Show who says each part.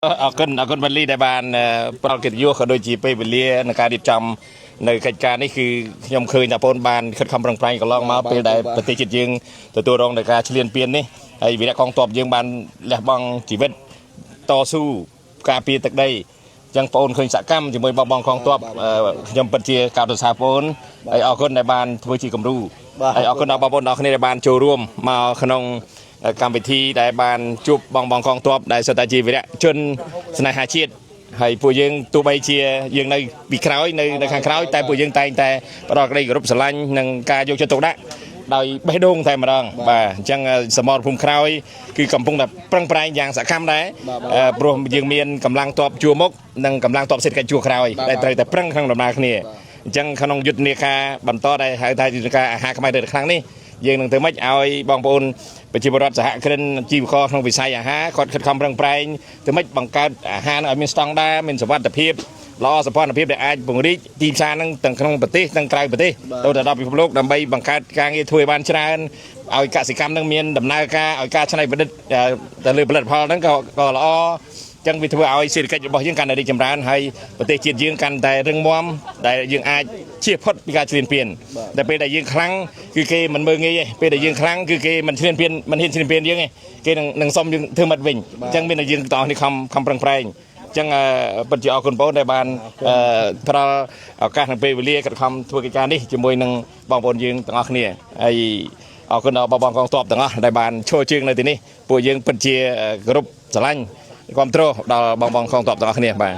Speaker 1: អរគុណអរគុណវ៉ាលីដែលបានផ្ដល់កិត្តិយសក៏ដូចជាពេលវេលាក្នុងការរៀបចំនៅកិច្ចការនេះគឺខ្ញុំឃើញថាបងបានខិតខំប្រឹងប្រែងកន្លងមកពេលដែលប្រទេសជាតិយើងទទួលរងនឹងការឈ្លានពាននេះហើយវីរៈកងទ័ពយើងបានលះបង់ជីវិតតស៊ូការពារទឹកដីអញ្ចឹងបងអូនឃើញសកម្មជាមួយបងបងកងទ័ពខ្ញុំពិតជាកោតសរសើរបងអូនហើយអរគុណដែលបានធ្វើជាគំរូហើយអរគុណដល់បងប្អូនទាំងអស់គ្នាដែលបានចូលរួមមកក្នុងកម្មវិធីដែលបានជួបបងបងកងទ័ពដែលសុទ្ធតែជាវីរៈជនស្នេហាជាតិហើយពួកយើងទោះបីជាយើងនៅពីក្រោយនៅនៅខាងក្រោយតែពួកយើងតែងតែផ្ដល់ក្តីគោរពស្រឡាញ់និងការយកចិត្តទុកដាក់ដោយបេះដូងតែម្ដងបាទអញ្ចឹងសមរភូមិក្រោយគឺកំពុងតែប្រឹងប្រែងយ៉ាងសកម្មដែរព្រោះយើងមានកម្លាំងទ័ពជួរមុខនិងកម្លាំងទ័ពសេដ្ឋកិច្ចជួរក្រោយដែលត្រូវតែប្រឹងក្នុងដំណើរគ្នាអញ្ចឹងក្នុងយុទ្ធនាការបន្តដែលហៅថាយុទ្ធនាការអាហារខ្មែរទៅខ្លាំងនេះយើងនឹងធ្វើម៉េចឲ្យបងប្អូនប្រជាពលរដ្ឋសហគ្រិនជីវករក្នុងវិស័យអាហារគាត់ខិតខំប្រឹងប្រែងធ្វើម៉េចបង្កើតអាហារនឹងឲ្យមានស្តង់ដារមានសុវត្ថិភាពល្អសោភ័ណភាពដែលអាចពង្រីកទីផ្សារនឹងទាំងក្នុងប្រទេសទាំងក្រៅប្រទេសទៅដល់ពិភពលោកដើម្បីបង្កើតការងារធ្វើឲ្យបានច្រើនឲ្យកសិកម្មនឹងមានដំណើរការឲ្យការច្នៃប្រឌិតទៅលើផលិតផលហ្នឹងក៏ក៏ល្អចឹងវាធ្វើឲ្យសេដ្ឋកិច្ចរបស់យើងកាន់តែរីកចម្រើនហើយប្រទេសជាតិយើងកាន់តែរឹងមាំដែលយើងអាចជៀសផុតពីការឈ្លានពានតែពេលដែលយើងខ្លាំងគឺគេមិនមើលងាយទេពេលដែលយើងខ្លាំងគឺគេមិនឈ្លានពានមិនហ៊ានឈ្លានពានយើងទេគេនឹងនឹងសុំយើងធ្វើម៉េចវិញអញ្ចឹងមានតែយើងទាំងអស់នេះខំខំប្រឹងប្រែងអញ្ចឹងពិតជាអរគុណបងដែលបានផ្ដល់ឱកាសនិងពេលវេលាខិតខំធ្វើកិច្ចការនេះជាមួយនឹងបងប្អូនយើងទាំងអស់គ្នាហើយអរគុណដល់បងប្អូនកងទ័ពទាំងអស់ដែលបានឈរជើងនៅទីនេះពួកយើងពិតជាគោរពស្រឡាញ់គ្រប់គ្រងដល់បងប្អូនកងទ័ពទាំងអស់គ្នាបាទ។